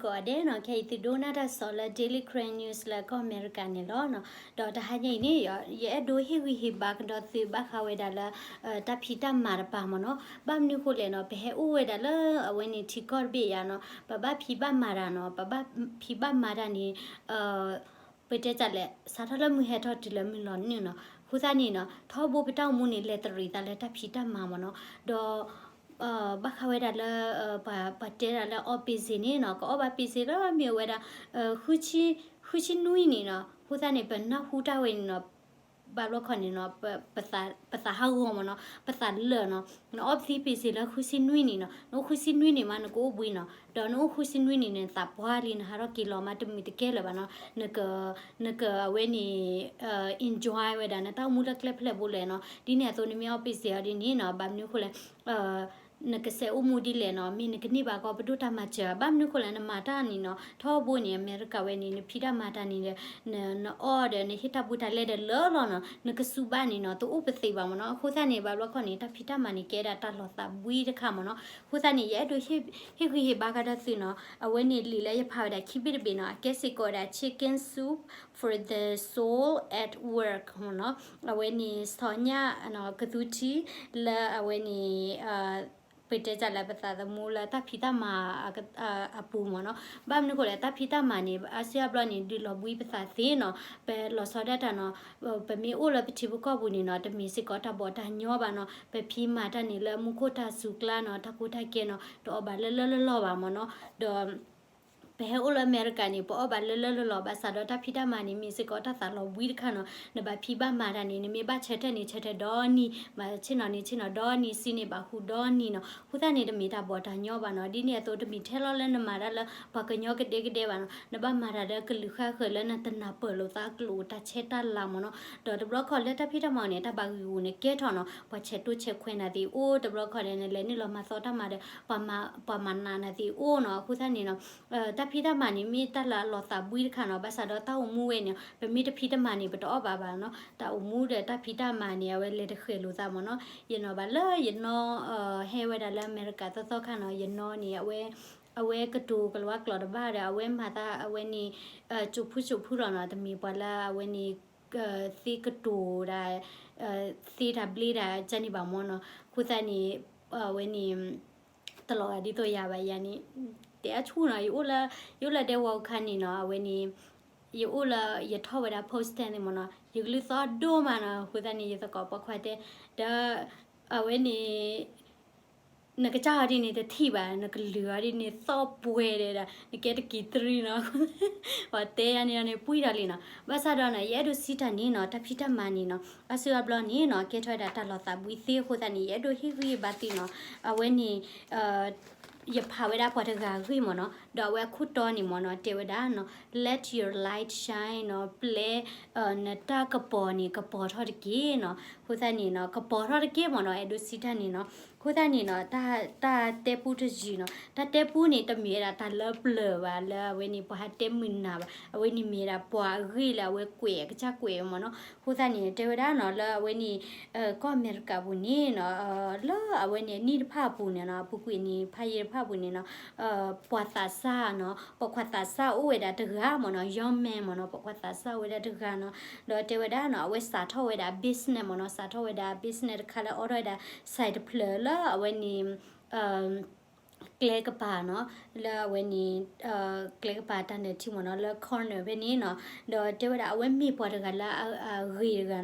ကိးဂၤဒဲးနီၤ, ခဲအံၤသုဒိကနၣ်တၢ်ကစီၣ်လၢ Daily Karen News လၢကီၢ်အမဲရကၤန့ၣ်လီၤနီၤ. ဒီးတဟါညါအံၤန့ၣ် ယအဲၣ်ဒိးဟ့ၣ်ဂံၢ်ဟ့ၣ်ဘါကဒီးသုဘၣ်ဃးဝဲဒၣ်လၢ တၢ်ဖံးတၢ်မၤတပၤမ့ၢ်နီၤ. ဘၣ်မနုၤဃိလဲၣ်နီၤ, ပဟဲအိၣ်ဝဲဒၣ်လၢအဝဲန့ၣ်ထံကီၢ်တဘ့ၣ်ယါနီၤ, ပဘၣ်ဖံးဘၣ်မၤတၢ်နီၤ, ပဘၣ်ဖံးဘၣ်မၤတၢ်န့ၣ် ပတဲတၢ်လဲၣ် စးထီၣ်လၢမုၢ်ဟဲထီၣ်တုၤလၢမုၢ်လီၤနုာ်နီၤ. အဃိသတးန့ၣ်နီၤ, ထီဘိပတၢ်အိၣ်မူန့ၣ် လဲၤတရံးသးလၢတၢ်ဖံးတၢ်မၤမ့ၢ်နီၤ. ဒီး ဘၣ်ဃးဝဲဒၣ်လၢ ပှၤတဲဒၣ်လၢ အီၣ်ပ့ၤစ့ၤ န့ၣ်နီၤ, ကအီၣ်ဘၣ်ပ့ၤစ့ၤလၢမ့ၢ်ဝဲဒၣ် ဃုဆံနွံနံၣ်နီၤ. အဃိသတးန့ၣ် ပနၢ်ဟူတၢ်ဝဲန့ၣ်နီၤ, ဘၣ်ဘျီခီန့ၣ်နီၤ, ပသးဟးဂီၤမ့ၢ်နီၤ, ပသးလၢာ်နီၤ. နအီၣ်ပသံပ့ၤစ့ၤလၢဃုဆံနွံနံၣ်နီၤ, နအိၣ်ဃုဆံနွံနံၣ်မး နကအိၣ်ဘှံးနီၤ. ဒီးနအိၣ်ဃုဆံနွံနံၣ်န့ၣ် နသးပှၢ်လံ နဟးထီၣ်က့ၤလီၤမး တမုာ်တကဲလၢၤဘၣ်နီၤ. နက နကအဝဲန့ၣ် enjoy ဝဲဒၣ် နတၢ်အိၣ်မူလၢကျဲဖဲလဲၣ်ဘိလဲၣ်နီၤ. ဒ်န့ၣ်အသိးနမ့ၢ်အီၣ်ပ့ၤစ့ၤအီၤဒ်န့ၣ်နီၤ, ဘၣ်မနုၤဃိလဲၣ် နကစဲးအိၣ်မူဒ်လဲၣ်နီၤ, မ့ၢ်နကန့ၢ်ဘၣ်ကီးပဒိၣ်တၢ်မၤစၢၤ, ဘၣ်မနုၤဃိလဲၣ် နမၤတၢ်န့ၣ်နီၤ, ထီဘိန့ၣ် အမဲရကၤဝဲန့ၣ် နဖံးတၢ်မၤတၢ်န့ၣ်ဒီး န နအီၣ်ဒီး နဟ့ၣ်တၢ်ဘူးတၢ်လဲဒီးလၢလီၤနီၤ, နကစူးဘၣ်န့ၣ်နီၤ တအိၣ်ပသ့ဘၣ်မ့ၢ်နီၤ. အဃိသတးန့ၣ် ဘၣ်ဘျီခီန့ၣ် တၢ်ဖံးတၢ်မၤန့ၣ် ကဲဒၣ်တၢ်လီၤသးဘှံးတခါမ့ၢ်နီၤ. အဃိသတးန့ၣ် ယအဲၣ်ဒိးဟ့ၣ်ဂံၢ်ဟ့ၣ်ဘါကဒီးသုနီၤ, အဝဲန့ၣ်လံာ်လၢယဖးဝဲဒၣ်ခံဘ့ၣ်တဘ့ၣ်နီၤ, အကဲစ့ၢ်ကီးဝဲဒၣ် Chicken Soup for the Soul at Work မ့ၢ်နီၤ. အဝဲန့ၣ် စီၤညၣ် ကသူထံ လၢအဝဲန့ၣ် ပတဲတၢ်လၢပသးသမူလၢတၢ်ဖံးတၢ်မၤ အပူၤမ့ၢ်နီၤ. ဘၣ်မနုၤဃိလဲၣ် တၢ်ဖံးတၢ်မၤန့ၣ် အါစုအါဘျီန့ၣ် ဒုးလီၤဘှံးပသးသ့နီၤ. ပလီၤဆီဒၣ်တၢ်နီၤ, ပမ့ၢ်အိၣ်လၢပထံပကီၢ်ပူၤန့ၣ်နီၤ တမ့ၢ်စ့ၢ်ကီးတၢ်ဘီၣ်တၢ်ညီဘၣ်နီၤ. ပဖံးမၤတၢ်န့ၣ်လၢမူခိၣ်တၢ်စူၤကျါနီၤ, တၢ်ကီတၢ်ခဲနီၤ တအီၣ်ဘၣ်လၢလၢလီၢ်လီၢ်ဘၣ်မ့ၢ်နီၤ. ဒီး ပဟဲအိၣ်လၢအမဲရကၤန့ၣ် ပအီၣ်ဘၣ်လၢလၢလီၢ်လီၢ် ဘၣ်ဆၣ်ဒီးတၢ်ဖံးတၢ်မၤန့ၣ် မ့ၢ်စ့ၢ်ကီးတၢ်သးလီၤဘှံးတခါနီၤ. နဘၣ်ဖံးဘၣ်မၤတၢ်န့ၣ် နမ့ၢ်ဘၣ်ဆၢထၢၣ်န့ၣ် ဆၢထၢၣ်ဒီနံၤ, ဘၣ်ဆ့ၣ်နီၤန့ၣ် ဆ့ၣ်နီၤဒီနံၤ, စုန့ၣ်ဘၣ်ဟူဒီနံၤနီၤ. အဃိသတးန့ၣ် တမ့ၢ်တၢ်ဘီၣ်တၢ်ညီဘၣ်နီၤ. ဒ်န့ၣ်အသိး တမ့ၢ်ထဲလီၤလၢနမၤတၢ်လၢပှၤကညီကဒဲကဒဲဘၣ်နီၤ. နဘၣ်မၤတၢ်လၢကလုာ်ဃၣ်ဃၢၤလၢနတနၢ်ပၢၢ်လိာ်သးအကျိာ်တၢ်ဆဲးတၢ်လၤမ့ၢ်နီၤ. ဒီးတဘျီခီလၢတၢ်ဖံးတၢ်မၤန့ၣ် တၢ်ဘၣ်ဂံၢ်ဂူာ်န့ၣ်ကဲထီၣ်နီၤ, ပှၤဆဲးတိဆဲးခွဲးနၤသ့ၣ်အိၣ်, တဘျီခီန့ၣ် နလဲၤနုာ်လီၤမၤသီတၢ်မၤဒီး ပှၤမၤနးနၤသ့ၣ်အိၣ်နီၤ. အဃိသတးန့ၣ်နီၤ တၢ်ဖံးတၢ်မၤန့ၣ် မ့ၢ်တၢ်လၢအလီၤသးဘှံးတခါနီၤ. ဘၣ်ဆၣ်ဒီးတၢ်အိၣ်မူဝဲန့ၣ် ပမ့ၢ်တဖံးတမၤန့ၣ် ပတအီၣ်ဘၣ်ဘၣ်နီၤ. တၢ်အိၣ်မူဒီးတၢ်ဖံးတၢ်မၤန့ၣ် အဝဲလဲၤတဃဲၤလိာ်သးမ့ၢ်နီၤ. ယနီၤဘၣ်လၢယနီၢ် ဟဲဝဲဒၣ်လၢအမဲရကၤသီသီခါနီၤ, ယနီၢ်န့ၣ် အဝဲ အဝဲကတိၤကလၤဝါကျိာ်တဘၣ်ဒီး အဝဲမၤသးအဝဲန့ၣ် ကၠိဖုကၠိဖုလီၤနီၤ. တမ့ၢ်ပှၤလၢအဝဲန့ၣ် သ့ကတိၤဒၣ် သ့တၢ်ဘျ့တၢ်ကန့ၣ်ဘၣ်မ့ၢ်နီၤ. အဃိသတးန့ၣ် အဝဲန့ၣ် တလီၤဂာ်ဒ်သိးယၤဘၣ်ယၤန့ၣ် တဲအဆူၣ်နီၤ. ယအိၣ်လၢ ယအိၣ်လၢဒဲဝီၤအခါန့ၣ်နီၤ, အဝဲန့ၣ် ယအိၣ်လၢ ယထီၣ်ဝဲဒၣ် post န့ၣ်မ့ၢ်နီၤ, ယကလုၢ်သီၣ်ဒိၣ်မးနီၤ. အဃိသတးန့ၣ် ယသကိးပိာ်ခွါတဲ ဒီး အဝဲန့ၣ် နကစၢ်အီၤဒ်န့ၣ်တထံၣ်ဘၣ်, နကလုၢ်အီၤဒ်န့ၣ်သီၣ်ပှဲၤဒဲးဒၣ် နကဲတကံၤတရံးနီၤ. ပှၤတဲယၤန့ၣ်အီၤန့ၣ် ပှံၢ်ထီၣ်လံနီၤ. ဘၣ်ဆၣ်ဒီးနီၤ ယအဲၣ်ဒိးစံးတၢ်န့ၣ်နီၤ, တၢ်ဖံးတၢ်မၤန့ၣ်နီၤ အါစုအါဘျီန့ၣ်နီၤ ကဲထီၣ်ဝဲဒၣ်တၢ်လီၤသးဘှံးသ့အဃိသတးန့ၣ် ယအဲၣ်ဒိးဟ့ၣ်ဂံၢ်ဘါသုနီၤ. အဝဲန့ၣ် ယဖးဝဲဒၣ်ပှၤတဂၤအဂ့ၢ်မ့ၢ်နီၤ, ဒီးအဝဲအခိၣ်တီန့ၣ်မ့ၢ်နီၤ တဲဝဲဒၣ်နီၤ Let your light shine နီၤ, ပျဲ နတၢ်ကပီၤန့ၣ် ကပီၤထီၣ်တက့ၢ်နီၤ. အဃိသတးန့ၣ်နီၤ ကပီၤထီၣ်တက့ၢ်မ့ၢ်နီၤ အဲၣ်ဒိးစံးတၢ်န့ၣ်နီၤ. အဃိသတးန့ၣ်နီၤ တၢ် တၢ်တဲပူတယုၢ်နီၤ, တၢ်တဲပူန့ၣ် တမ့ၢ်ဝဲဒၣ်တၢ်လၢပျၢၤဘၣ် လၢအဝဲန့ၣ် ပှၤဟးတဲမုာ်နၤဘၣ်, အဝဲန့ၣ်မ့ၢ်ဝဲဒၣ်ပှၤအဂ့ၢ်လၢအဝဲကွဲးအကစၢ်ကွဲးမ့ၢ်နီၤ. အဃိသတးန့ၣ် တဲဝဲဒၣ်နီၤ လၢအဝဲန့ၣ် ကီၢ်အမဲရကၤပူၤန့ၣ်နီၤ လၢအဝဲန့ၣ်အနံၣ်တဖၣ်အပူၤန့ၣ်နီၤ အပူၤကွံာ်န့ၣ် ဖးယံာ်တဖၣ်အပူၤန့ၣ်နီၤ ပှၤသးစၢ်နီၤ ပှၤခွါသးစၢ်အိၣ်ဝဲဒၣ်တဂၤမ့ၢ်နီၤ young man မ့ၢ်နီၤ ပှၤခွါသးစၢ်အိၣ်ဝဲဒၣ်တဂၤနီၤ. ဒီးတဲဝဲဒၣ်နီၤ အဝဲစးထီၣ်ဝဲဒၣ် business မ့ၢ်နီၤ စးထီၣ်ဝဲဒၣ် business တခါလၢအအိးထီၣ်ဝဲဒၣ် ဆိုင် တဖျၢၣ်လၢအဝဲန့ၣ် ကျဲကပၤနီၤ လၢအဝဲန့ၣ် ကျဲကပၤတၢ်နၢၤထံမ့ၢ်နီၤ လၢ corner ဖဲန့ၣ်နီၤ. ဒီးတဲဝဲဒၣ်အဝဲမ့ၢ်ပှၤတဂၤလၢအဂ့ၤတဂၤနီၤ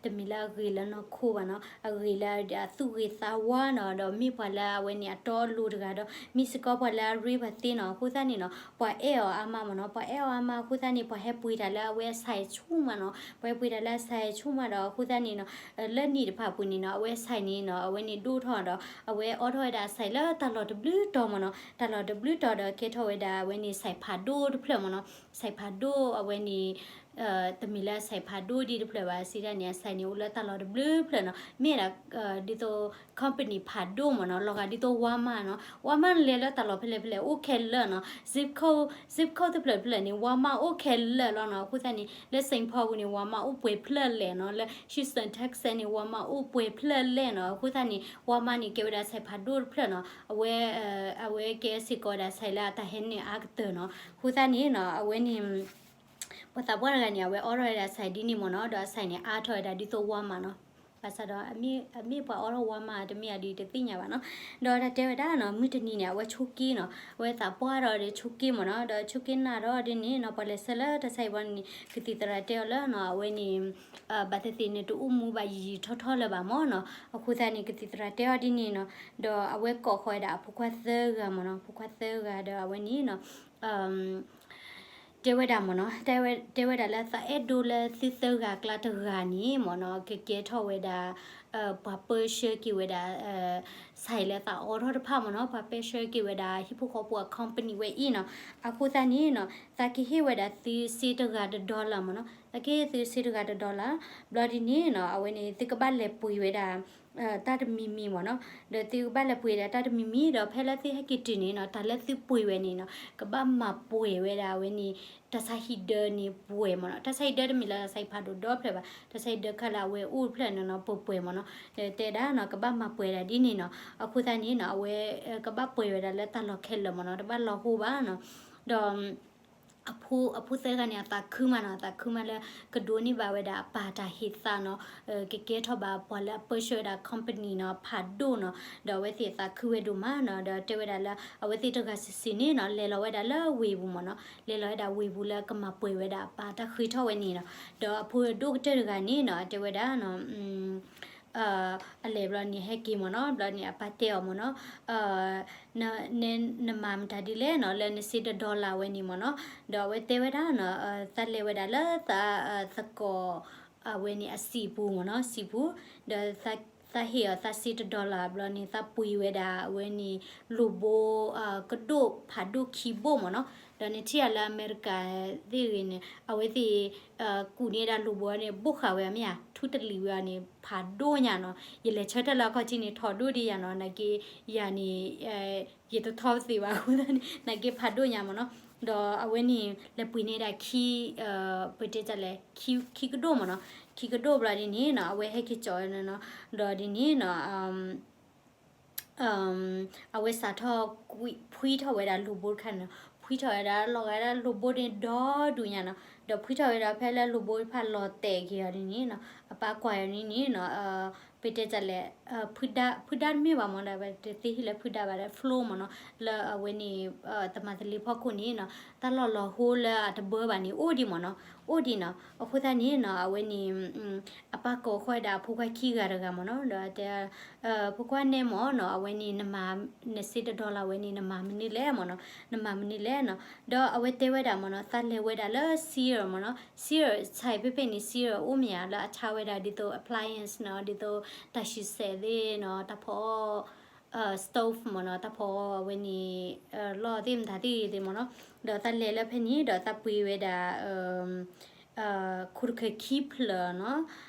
တမ့ၢ်လၢအဂ့ၤလၢနီၢ်ခိဘၣ်နီၤ အဂ့ၤလၢအသူၣ်ဂ့ၤသးဝါနီၤ ဒီးမ့ၢ်ပှၤလၢအဝဲန့ၣ်အတီအလိၤတဂၤဒီး မ့ၢ်စ့ၢ်ကီးပှၤလၢအရ့ပှၤသ့နီၤ. အဃိသတးန့ၣ်နီၤ ပှၤအဲၣ်အီၤအါမးမ့ၢ်နီၤ ပှၤအဲၣ်အီၤအါမးအဃိသတးန့ၣ် ပှၤဟဲပှ့ၤတၢ်လၢအဝဲအ ဆိုင် ဆူၣ်မးနီၤ ပှၤဟဲပှ့ၤတၢ်လၢအ ဆိုင် ဆူၣ်မးဒီး အဃိသတးန့ၣ်နီၤ လၢနံၣ်တဖၣ်ပူၤန့ၣ်နီၤ အဝဲ ဆိုင် န့ၣ်နီၤ အဝဲန့ၣ်ဒိၣ်ထီၣ်ဒီး အဝဲအိးထီၣ်ဝဲဒၣ် ဆိုင် လၢတၢ်လီၢ်တဘျုးတီၤမ့ၢ်နီၤ တၢ်လီၢ်တဘျုးတီၤဒီးကဲထီၣ်ဝဲဒၣ်အဝဲန့ၣ် ဆိုင် ဖးဒိၣ်တဖျၢၣ်မ့ၢ်နီၤ ဆိုင် ဖးဒိၣ်အဝဲန့ၣ် တမ့ၢ်လၢအဆိုင်ဖးဒိၣ်ဒ်တဖျၢၣ်ဘၣ် စံးတၢ်န့ၣ် အဆိုင်န့ၣ် အိၣ်လၢတၢ်လီၢ်တဘျုးဖျၢၣ်နီၤ, မ့ၢ်ဒၣ် ဒ်သိး company ဖးဒိၣ်မ့ၢ်နီၤ, လီၤဂာ်ဒ်သိး Walmart နီၤ, Walmart လဲၤလၢတၢ်လီၢ်ဖဲလဲၣ်ဖဲလဲၣ် အိၣ်ခဲလၢာ်နီၤ, zip code, zip code တဖျၢၣ်တဖျၢၣ်န့ၣ် Walmart အိၣ်ခဲလၢာ်လီၤနီၤ, အဃိသတးန့ၣ် လၢ Saint Paul ပူၤန့ၣ် Walmart အိၣ်ပှဲၤဖျၢၣ်လဲၣ်နီၤ, လၢ Houston Texas န့ၣ် Walmart အိၣ်ပှဲၤဖျၢၣ်လဲၣ်နီၤ, အဃိသတးန့ၣ် Walmart န့ၣ် ကဲဝဲဒၣ်ဆိုင်ဖးဒိၣ်တဖျၢၣ်နီၤ, အဝဲ အဝဲကဲစ့ၢ်ကီးဝဲဒၣ်ဆိုင်လၢအတၢ်ဟဲနုာ်အါကတၢၢ်နီၤ, အဃိသတးန့ၣ်နီၤ အဝဲန့ၣ် ပှၤသးပှၢ်တဂၤန့ၣ် အဝဲအိးထီၣ်ဝဲဒၣ်ဆိုင်ဒ်န့ၣ်မ့ၢ်နီၤ, ဒီးအဆိုင်န့ၣ် အါထီၣ်ဝဲဒၣ်ဒ်သိး Walmart နီၤ, ဘၣ်ဆၣ်ဒီး အမ့ၢ်ပှၤအိးထီၣ် Walmart တမ့ၢ်ဧါဒ်တသ့ၣ်ညါဘၣ်နီၤ, ဒီးတၢ်တဲဝဲဒၣ်နီၤ မုၢ်တနံၤန့ၣ် အဝဲဆိးက့နီၤ, အဝဲသးပှၢ်ဒီးဒီးဆိးက့မ့ၢ်နီၤ, ဒီးဆိးက့နၤဒီးဒ်န့ၣ်နီၤ ပှၤလဲၤဆှၢလၢတၢ်ဆါဟံၣ်ဘီန့ၣ် ကသံၣ်သရၣ်တဲအီၤလၢနီၤ အဝဲန့ၣ် ဘၣ်သ့ၣ်သ့ၣ်နတအိၣ်မူဘၣ်ယံာ်ယံာ်ထီၣ်ထီၣ်လၢၤဘၣ်မ့ၢ်နီၤ, အဃိသတးန့ၣ် ကသံၣ်သရၣ်တဲအီၤဒ်န့ၣ်နီၤ, ဒီးအဝဲကိးဃီၤဝဲဒၣ်အဖိခွါသၢဂၤမ့ၢ်နီၤ, ဖိခွါသၢဂၤဒီးအဝဲန့ၣ်နီၤ တဲဝဲဒၣ်မ့ၢ်နီၤ, တဲဝဲဒၣ်လၢသးအဲၣ်ဒိးလၢသုသၢဂၤအကျါတဂၤန့ၣ်မ့ၢ်နီၤ ကကဲထီၣ်ဝဲဒၣ် ပှၤပၢဆှၢက့ၤဝဲဒၣ် ဆိုင်လၢသးအိးထီၣ်တဖၣ်မ့ၢ်နီၤ, ပှၤပၢဆှၢက့ၤဝဲဒၣ်ဟံၣ်ဖိဃီဖိအ company ဝဲအံၤနီၤ, အဃိသတးန့ၣ်နီၤ သးကဟ့ၣ်ဝဲဒၣ်သုစ့တဂၤတ dollar မ့ၢ်နီၤ, သးကဟ့ၣ်သုစ့တဂၤတ dollar, ဘျီဒ်န့ၣ်နီၤ အဝဲန့ၣ် သုကဘၣ်လဲၤပှ့ၤဝဲဒၣ် တၢ်တမံၤမံၤမ့ၢ်နီၤ, ဒီးသုကဘၣ်လဲၤပှ့ၤဒၣ်တၢ်တမံၤမံၤ ဒီးဖဲလၢသုဟဲက့ၤတုၤန့ၣ်နီၤ တၢ်လၢသုပှ့ၤဝဲန့ၣ်နီၤ ကဘၣ်မၤပှဲၤဝဲဒၣ်အဝဲန့ၣ် တၢ်ဆါဟံၣ်ဒၢန့ၣ်ပှဲၤမ့ၢ်နီၤ, တၢ်ဆါဟံၣ်ဒၢတမ့ၢ်လၢတၢ်ဆါဟံၣ်ဖးဒိၣ်ဒီဖျၢၣ်ဘၣ်, တၢ်ဆါဟံၣ်ဒၢခါလၢအဝဲအိၣ်တဖျၢၣ်န့ၣ်နီၤ ပှဲၤပှဲၤမ့ၢ်နီၤ, ဒီးတဲဒၣ်နီၤ ကဘၣ်မၤပှဲၤဒၣ်ဒ်န့ၣ်နီၤ, အဃိသတးန့ၣ်နီၤ အဝဲ ကဘၣ်ပှဲၤဝဲဒၣ်လၢတၢ်လီၢ်ခဲလၢာ်မ့ၢ်နီၤ, တဘၣ်လီၤဟိဘၣ်နီၤ, ဒီး အဖိ အဖိသၢဂၤန့ၣ် အသးခုမးနီၤ, အသးခုမးလၢ ကဒိးန့ၢ်ဘၣ်ဝဲဒၣ်အပၢ်တၢ်ဟ့ၣ်သးနီၤ, ကကဲထီၣ်ဘၣ်ပှၤလၢအပၢဆှၢဝဲဒၣ် company နီၤ ဖးဒိၣ်နီၤ, ဒီးအဝဲသ့ၣ်အသးခုဝဲဒိၣ်မးနီၤ, ဒီးတဲဝဲဒၣ်လၢ အဝဲသ့ၣ်တဂၤစုာ်စုာ်န့ၣ်နီၤ လဲၤလီၤဝဲဒၣ်လၢဝ့ၢ်ပူၤမ့ၢ်နီၤ, လဲၤလီၤဝဲဒၣ်ဝ့ၢ်ပူၤလၢကမၤပှဲၤဝဲဒၣ်အပၢ်တၢ်ဃ့ထီၣ်ဝဲန့ၣ်နီၤ, ဒီးအဖိဒိၣ်ကတၢၢ်တဂၤန့ၣ်နီၤ တဲဝဲဒၣ်နီၤ အလဲၤဘျီန့ၣ် ဟဲက့ၤမ့ၢ်နီၤ, ဘျီန့ၣ် အပၢ်တဲအီၤမ့ၢ်နီၤ, န နမၤမတၤဒ်လဲၣ်နီၤ လၢနစ့တ dollar ဝဲန့ၣ်မ့ၢ်နီၤ, ဒီးအဝဲတဲဝဲဒၣ်နီၤ သးလဲၤဝဲဒၣ်လၢသးသကိး အဝဲန့ၣ်အစံာ်ပူၤမ့ၢ်နီၤ, စံာ်ပူၤ, ဒီးသးဟ့ၣ်အီၤသးစ့တ dollar ဘျီန့ၣ် သးပှ့ၤဝဲဒၣ်အဝဲန့ၣ် လိာ်ဘိ ကဒိၣ်ဖးဒိၣ်ခံဘိၣ်မ့ၢ်နီၤ, ဒီးနထံၣ်အီၤလၢအမဲရကၤသ့ၣ်ဂ့ၤန့ၣ် အဝဲသ့ၣ် ကူးန့ၢ်ဒၣ်လိာ်ဘိန့ၣ် ဘိၣ်ဃာ်ဝဲမ့ၢ်ဧါ, ထူတလံၤဝဲအီၤန့ၣ် ဖးဒိၣ်ညါနီၤ, ယလဲၤဆၢထၢၣ်လၢအခီၣ်ထံးန့ၣ် ထီၣ်ဒိၣ်ဒံးယၤနီၤ, နာ်က့ယၤန့ၣ် ယတထီၣ်သ့ဘၣ်အဃိသတးန့ၣ် နာ်က့ဖးဒိၣ်ညါမ့ၢ်နီၤ, ဒီးအဝဲန့ၣ် လဲၤပှ့ၤန့ၢ်ဒၣ်ခံ ပတဲလဲၣ် ခံကဒိၣ်မ့ၢ်နီၤ, ခံကဒိၣ်ဘျီဒ်န့ၣ်နီၤ အဝဲဟဲက့ၤကၠီၤဝဲနီၤ, ဒီးဒ်န့ၣ်နီၤ အဝဲစးထီၣ် ဖှံထီၣ်ဝဲဒၣ်လိာ်ဘိတခါန့ၣ်နီၤ, ဖှံထီၣ်ဝဲဒၣ်လီၤဂာ်ဒၣ်လိာ်ဘိန့ၣ်ဒီဒူၣ်ညါနီၤ, ဒီးဖှံထီၣ်ဝဲဒၣ်ဖဲလၢလိာ်ဘိတဖၣ်လီၤတဲာ်က့ၤအီၤဒ်န့ၣ်နီၤ, အပၢ်ကွၢ်အီၤဒ်န့ၣ်နီၤ ပတဲလဲၣ် ဖုဒါ ဖုဒါတမ့ၢ်ဘၣ်မ့ၢ်ဒီး ပတသ့ဟ့ၣ်လၢဖုဒါဘၣ်ဒီး flour မ့ၢ်နီၤ, လၢအဝဲန့ၣ် တမၤသလ့ဖီခိၣ်န့ၣ်နီၤ တၢ်လီၢ်လီၤဟိလၢအတဘၢဘၣ်န့ၣ် အိၣ်ဒံးမ့ၢ်နီၤ, အိၣ်ဒံးနီၤ, အဃိသတးန့ၣ်နီၤ အဝဲန့ၣ် အပၢ်ကိးဃီဒၣ်အဖိခွါခံဂၤတဂၤမ့ၢ်နီၤ, ဒီးတဲ ဖိခွါန့ၣ်မ့ၢ်နီၤ အဝဲန့ၣ် နမၤ နစ့တ dollar ဝဲန့ၣ် နမၤမနုၤလဲၣ်မ့ၢ်နီၤ, နမၤမနုၤလဲၣ်နီၤ, ဒီးအဝဲတဲဝဲဒၣ်မ့ၢ်နီၤ သးလဲၤဝဲဒၣ်လၢ Sears မ့ၢ်နီၤ, Sears ဆဲးဖဲဖဲန့ၣ် Sears အိၣ်မ့ၢ်ဧါ လၢအဆါဝဲဒၣ်ဒ်သိး appliance နီၤ, ဒ်သိးတၢ်ဆံးစဲးသ့ၣ်နီၤ, တၢ်ဖီ stove မ့ၢ်နီၤ, တၢ်ဖီအဝဲန့ၣ် လီၢ်သ့ၣ်မတၤသ့ၣ်ဂ့ၤသ့ၣ်မ့ၢ်နီၤ, ဒီးသးလဲၤလၢဖဲန့ၣ် ဒီးသးပှ့ၤဝဲဒၣ် ခိၣ်တခၢၣ်ခံဖျၢၣ်နီၤ,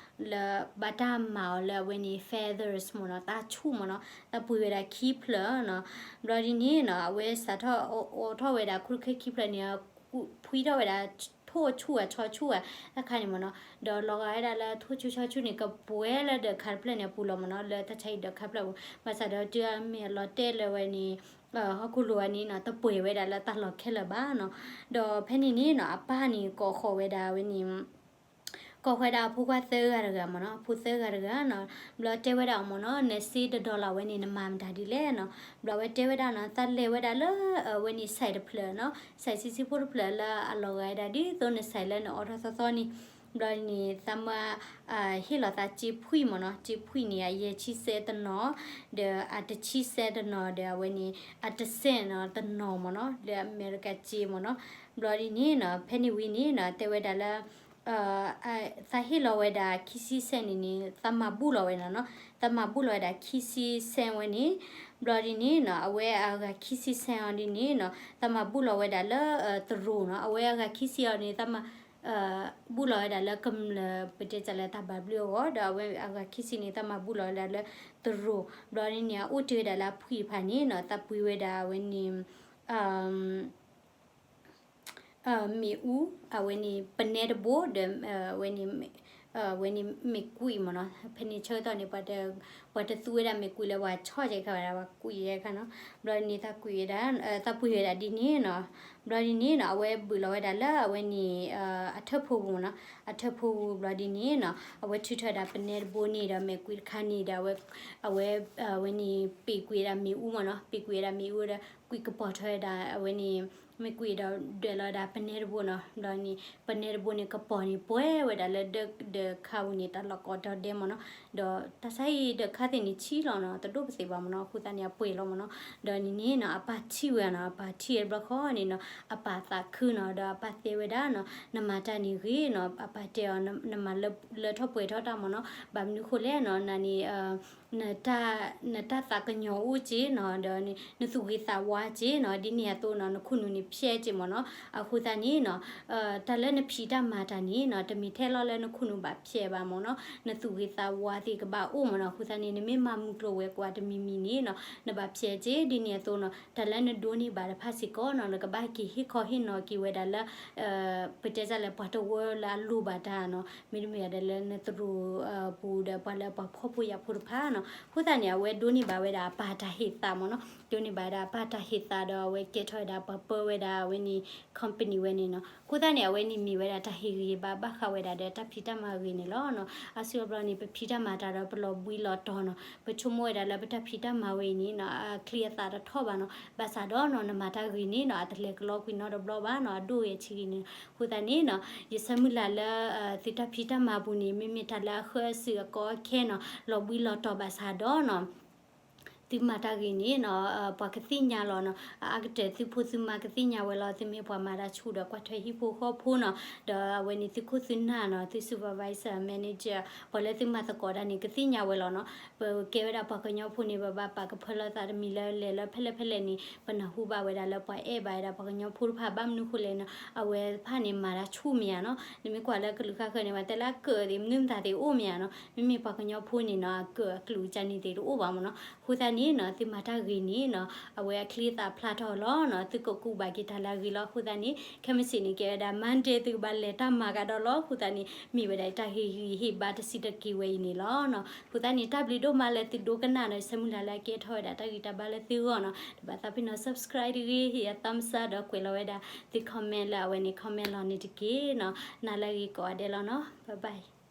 လၢဘၣ်တၢ်မၤအီၤလၢအဝဲန့ၣ် feathers မ့ၢ်နီၤ, တၢ်ဆူၣ်မ့ၢ်နီၤ, သးပှ့ၤဝဲဒၣ်ခံဖျၢၣ်နီၤ, ဘျီဒ်န့ၣ်နီၤ အဝဲစးထီၣ်အိးထီၣ်ဝဲဒၣ်ခိၣ်တခၢၣ်ခံဖျၢၣ်န့ၣ် ဖှံထီၣ်ဝဲဒၣ် ထိၣ်ဆူၣ်အဆီဆူၣ်ဧါ တၢ်ခါန့ၣ်မ့ၢ်နီၤ, ဒီးလီၤဂာ်ဝဲဒၣ်လၢထိၣ်ဆူၣ်ဆီဆူၣ်န့ၣ် ကပှဲၤလၢဒၢးခါတဖျၢၣ်န့ၣ်အပူၤလီၤမ့ၢ်နီၤ, လၢတၢ်ဆါဟံၣ်ဒၢးခါတဖျၢၣ်အပူၤ, ဘၣ်ဆၣ်ဒီးတုၤအမ့ၢ်အလီၤတဲာ်လၢဝဲန့ၣ် ဟီၣ်ခိၣ်လိၤဝဲန့ၣ်နီၤ တပှဲၤဝဲဒၣ်လၢတၢ်လီၢ်ခဲလၢာ်ဘၣ်နီၤ, ဒီးဖဲန့ၣ်န့ၣ်နီၤ အပၢ်န့ၣ်ကိးဃီၤဝဲဒၣ်ဝဲန့ၣ် ကိးဃီၤဝဲဒၣ်အဖိခွါသၢဂၤတဂၤမ့ၢ်နီၤ, အဖိသၢဂၤတဂၤနီၤ, ဘျီတဲဝဲဒၣ်မ့ၢ်နီၤ နစ့တ dollar ဝဲန့ၣ် နမၤမတၤဒ်လဲၣ်နီၤ, ဘျီဝဲတဲဝဲဒၣ်နီၤ သးလဲၤဝဲဒၣ်လၢ အဝဲန့ၣ် ဆိုင်တဖျၢၣ်နီၤ,ဆိုင်ဆံးဆံးဖိတဖျၢၣ်လၢအလီၤဂာ်ဝဲဒၣ်ဒ်သိးန ဆိုင် လၢနအိးထီၣ်သီသီန့ၣ်, ဘျီန့ၣ် သးမၢ ဟ့ၣ်လီၤသးစ့ဖှံၣ်မ့ၢ်နီၤ, စ့ဖှံၣ်န့ၣ် အယဲၢ်ဆံစဲတနီၤ, ဒီးအတဆံစဲတနီၤ ဒီးအဝဲန့ၣ် အတစဲၣ်နီၤ တနီၤမ့ၢ်နီၤ, လၢအမဲရကၤစ့မ့ၢ်နီၤ, ဘျီဒ်န့ၣ်နီၤ ဖဲန့ၣ်ဝံၤန့ၣ်နီၤ တဲဝဲဒၣ်လၢ သးဟ့ၣ်လီၤဝဲဒၣ်ခံဆံစဲၣ်န့ၣ်န့ၣ် သးမၤဘူၣ်လီၤဝဲဒၣ်နီၤ, သးမၤဘူၣ်လီၤဝဲဒၣ်ခံဆံစဲၣ်ဝဲန့ၣ်, ဘျီဒ်န့ၣ်နီၤ အဝဲအဂၤခံဆံစဲၣ်အီၤဒ်န့ၣ်နီၤ သးမၤဘူၣ်လီၤဝဲဒၣ်လၢ သရိာ်နီၤ, အဝဲအဂၤခံဆံအီၤန့ၣ် သးမၤ ဘူးလီၤဝဲဒၣ်လၢကမျၢၢ် ပတဲတၢ်လၢတၢ်ဘၣ်ဘျုးအဂီၢ် ဒီးအဝဲအဂၤခံဆံန့ၣ် သးမၤဘူးလီၤဝဲဒၣ်လၢသရိာ် ဘျီဒ်န့ၣ် အအိၣ်တ့ၢ်ဝဲဒၣ်လၢအဖှံတဖၣ်န့ၣ်နီၤ သးပှ့ၤဝဲဒၣ်အဝဲန့ၣ် မ့ၣ်အူ အဝဲန့ၣ် ပနဲတဘိ ဒီး အဝဲန့ၣ် အဝဲန့ၣ်မ့ၣ်ကွံာ်မ့ၢ်နီၤ ဖဲန့ၣ်ဆၢကတီၢ်န့ၣ် ပှၤတသူဝဲဒၣ်မ့ၣ်ကွံာ်လၢပှၤဆီၣ်ကဲခါဝဲဒၣ် ပှၤကွံာ်ကဲခါနီၤ ဘျီဒ်န့ၣ် သးကွံာ်ဝဲဒၣ် သးပှ့ၤဝဲဒၣ်ဒ်န့ၣ်နီၤ ဘျီဒ်န့ၣ်နီၤ အဝဲဘုးလီၤဝဲဒၣ်လၢအဝဲန့ၣ် အထၢၣ်ဖိပူၤမ့ၢ်နီၤ အထၢၣ်ဖိပူၤဘျီဒ်န့ၣ်နီၤ အဝဲထုးထီၣ်ဝဲဒၣ်ပနဲတဘိန့ၣ်ဒီးမ့ၣ်ကွံာ်တခါန့ၣ်ဒီး အဝဲ အဝဲန့ၣ်ပ့ၤကွံာ်ဝဲဒၣ်မ့ၣ်အူမ့ၢ်နီၤ ပ့ၤကွံာ်ဝဲဒၣ်မ့ၣ်အူဒီး ကွံာ်ကပီၤထီၣ်ဝဲဒၣ် အဝဲန့ၣ် မ့ၢ်ကွံာ်ဒီးဒွဲၣ်လီၤဝဲဒၣ်ပနဲတဘိနီၤ ဘျီန့ၣ် ပနဲတဘိန့ၣ် ကပီၤန့ၣ် ပှဲၤဝဲဒၣ်လၢဒၢးခါပူၤန့ၣ် တၢ်လီၢ်ကိးတီၤဒဲးမ့ၢ်နီၤ ဒီးတၢ်ဆါဟံၣ်ဒၢးခါသ့ၣ်န့ၣ်ဆံးလီၤနီၤ တဒိၣ်ပသ့ၣ်ဘၣ်မ့ၢ်နီၤ အဃိသတးန့ၣ် အပှဲၤလီၤမ့ၢ်နီၤ ဒီးန့ၣ်န့ၣ်နီၤ အပၢ်ထံၣ်ဝဲနီၤ အပၢ်ထံၣ်ဝဲတဘျီဃီန့ၣ်နီၤ အပၢ်သးခုနီၤ ဒီးအပၢ်တဲဝဲဒၣ်နီၤ နမၤတၢ်န့ၣ်ဂ့ၤနီၤ အပၢ်တဲအီၤ နမၤလၢထီၣ်ပှဲၤထီၣ်တၢ်မ့ၢ်နီၤ ဘၣ်မနုၤဃိလဲၣ်နီၤ နန့ၣ် နတၢ်သးကညီၤအိၣ်က့နီၤ ဒီးနသူၣ်ဂ့ၤသးဝါက့နီၤ ဒ်န့ၣ်အသိးနီၤ နခိၣ်နူာ်န့ၣ်ဖျဲးက့မ့ၢ်နီၤ အဃိသတးန့ၣ်နီၤ တၢ်လၢနဖံးတၢ်မၤတၢ်န့ၣ်နီၤ တမ့ၢ်ထဲလီၤလၢနခိၣ်နူာ်ဘၣ်ဖျဲးဘၣ်မ့ၢ်နီၤ နသူၣ်ဂ့ၤသးဝါသ့ၣ်ကဘၣ်အိၣ်မ့ၢ်နီၤ အဃိသတးန့ၣ် နမ့ၢ်မၤမုၢ်ကျိၤဝဲၤကွာ်တမံၤမံၤန့ၣ်နီၤ နဘၣ်ဖျဲးက့ ဒ်န့ၣ်အသိးနီၤ တၢ်လၢနဒိးန့ၢ်ဘၣ်တဖၣ်စ့ၢ်ကီးနီၤ နကဘၣ်က့ၤဟ့ၣ်ခီဟ့ၣ်နီၤက့ၤဝဲဒၣ်လၢ ပတဲတၢ်လၢပှၤတဝၢလၢအလိၣ်ဘၣ်တၢ်နီၤ မ့တမ့ၢ်ဒီးလၢနသရိာ်ပူၤဒီးပှၤလၢပှၤဖှီၣ်ဖိယာ်ဖိတဖၣ်နီၤ အဃိသတးန့ၣ် အဝဲဒိးန့ၢ်ဘၣ်ဝဲဒၣ်အပၢ်တၢ်ဟ့ၣ်သးမ့ၢ်နီၤ ဒိးန့ၢ်ဘၣ်ဝဲဒၣ်အပၢ်တၢ်ဟ့ၣ်သးဒီးအဝဲကဲထီၣ်ဝဲဒၣ်ပှၤပၢဝဲဒၣ်အဝဲန့ၣ် company ဝဲန့ၣ်နီၤ အဃိသတးန့ၣ် အဝဲန့ၣ်မ့ၢ်ဝဲဒၣ်တၢ်ဟ့ၣ်ဂံၢ်ဟ့ၣ်ဘါဘၣ်ဃးဝဲဒၣ်ဒီးတၢ်ဖံးတၢ်မၤဂ့ၤန့ၣ်လီၤနီၤ အါစုအါဘျီန့ၣ် ပဖံးတၢ်မၤတၢ်ဒီးပလီၤဘှံးလီၤတီၤနီၤ ပဆိကမိၣ်ဝဲဒၣ်လၢပတၢ်ဖံးတၢ်မၤဝဲအံၤန့ၣ်နီၤ အချံအသၣ်တထီၣ်ဘၣ်နီၤ ဘၣ်ဆၣ်ဒီးနီၤ နမၤတၢ်ဂ့ၤန့ၣ်နီၤ အတလဲၤကလီကွံာ်နီတဘျီဘၣ်နီၤ အဒိၣ်ဂ့ၤအဆံးဂ့ၤန့ၣ် အဃိသတးန့ၣ်နီၤ ယဆၢမုၢ်လၢ်လၢ သုတၢ်ဖံးတၢ်မၤပူၤန့ၣ် မ့မ့ၢ်တၢ်လၢအဃၢအစုအကီအခဲနီၤ လီၤဘှံးလီၤတီၤဘၣ်ဆၣ်ဒီးနီၤ သုမၤတၢ်ဂ့ၤန့ၣ်နီၤ ပှၤကသ့ၣ်ညါလီၤနီၤ အအါကတၢၢ်သုဖိသုမါကသ့ၣ်ညါဝဲလီၤ သုမ့ၢ်ပှၤမၤတၢ်ဆူၣ်ဒီးကွၢ်ထွဲဟံၣ်ဖိဃီဖိနီၤ ဒီးအဝဲန့ၣ်သုခိၣ်သုနၢ်နီၤ သု supervisor manager ပှၤလၢသုမၤသကိးတၢ်န့ၣ် ကသ့ၣ်ညါဝဲလီၤနီၤ ပကဲဝဲဒၣ်ပှၤကညီဖိန့ၣ် ပဘၣ်ပာ်ကဖၢလီၤသးတမံၤလၢလဲၤလၢဖဲလဲၣ်ဖဲလဲၣ်န့ၣ် ပနၢ်ဟူဘၣ်ဝဲဒၣ်လၢပှၤအဲၣ်ဘၣ်ဝဲဒၣ်ပှၤကညီဖိတဖၣ် ဘၣ်မနုၤဃိလဲၣ်နီၤ အဝဲတဖၣ်န့ၣ်မၤတၢ်ဆူၣ်မ့ၢ်ဧါနီၤ နမ့ၢ်ကွၢ်လၢကလုာ်ဃၣ်ဃၢၤန့ၣ် ပှၤတဲလၢအကၢၣ်သ့ၣ် မနုၤမတၤသ့ၣ်အိၣ်မ့ၢ်ဧါနီၤ မ့မ့ၢ်ပှၤကညီဖိန့ၣ်နီၤ အကၢၣ်အကလုာ်ကန့ၣ်သ့ၣ်တအိၣ်ဘၣ်မ့ၢ်နီၤ အဃိသတးန့ၣ်နီၤ သုမၤတၢ်ဂ့ၤန့ၣ်နီၤ အဝဲအချံအသၣ်ဖျါထီၣ်လီၤနီၤ သုကကူးဘၣ်က့ၤတၢ်လၢအဂ့ၤလီၤ အဃိသတးန့ၣ် ခဲမုၢ်ဆ့ၣ်န့ၣ် ကဲဝဲဒၣ် Monday သုကဘၣ်လဲၤတၢ်မၤကဒီးလီၤ အဃိသတးန့ၣ် မ့ၢ်ဝဲဒၣ်တၢ်ဟ့ၣ်ဂံၢ်ဟ့ၣ်ဘါတဆံးတက့ၢ်ဝဲအံၤန့ၣ်လီၤနီၤ အဃိသတးန့ၣ် တၢ်ဘျုးဒိၣ်မးလၢသုဒိကနၣ်နီၤ ယဆၢမုၢ်လၢ်လၢအကဲထီၣ်ဝဲဒၣ်တၢ်ဂံၢ်တၢ်ဘါလၢသုဂီၢ်နီၤ တဘၣ်သးပ့ၤနီၣ် subscribe တဂ့ၤ ဟ့ၣ်ယၤ thumbs up ဒီးကွဲးလီၤဝဲဒၣ်သု comment လၢအဝဲန့ၣ် comment လီၤန့ၣ်တက့ၢ်နီၤ နၤလၢအဂ့ၤကိးဂၤဒဲးလီၤနီၤ bye bye